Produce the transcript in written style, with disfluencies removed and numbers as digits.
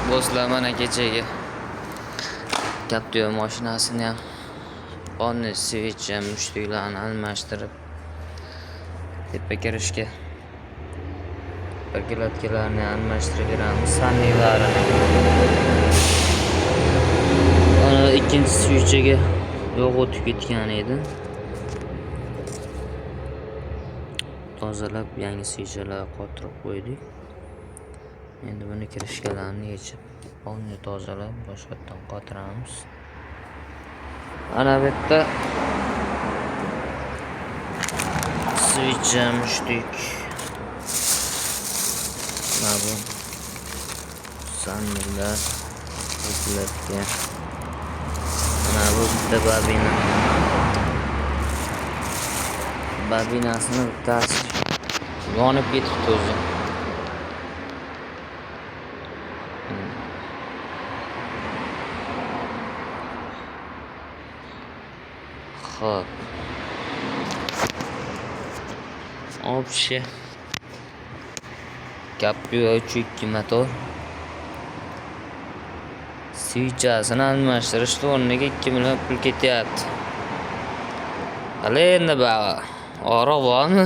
Do'stlar, mana kechagi Captiva mashinasini ham полный свеча, mushtuklarni almashtirib, tepa kirishga прокладка larni almashtirib beramiz, сальник larini. Ana ikkinchi свеча ga yog' o'tib ketgan edi. Tozalab, yangi свеча lar qotirib qo'ydik. Endi buni крышка larni yechib, полный tozalab, boshqatdan qotiramiz. Ana bu yerda свеча, mushtuk. Mana bu сальник lar, прокладка. Mana bu bitta babina. Babinasini bittasi yonib ketibdi o'zi. Xo'p. Общий Captiva 3.2 motor. Свеча sini almashtirishni o'rniga 2 million pul ketyapti. Hali endi bag'i og'riq bormi?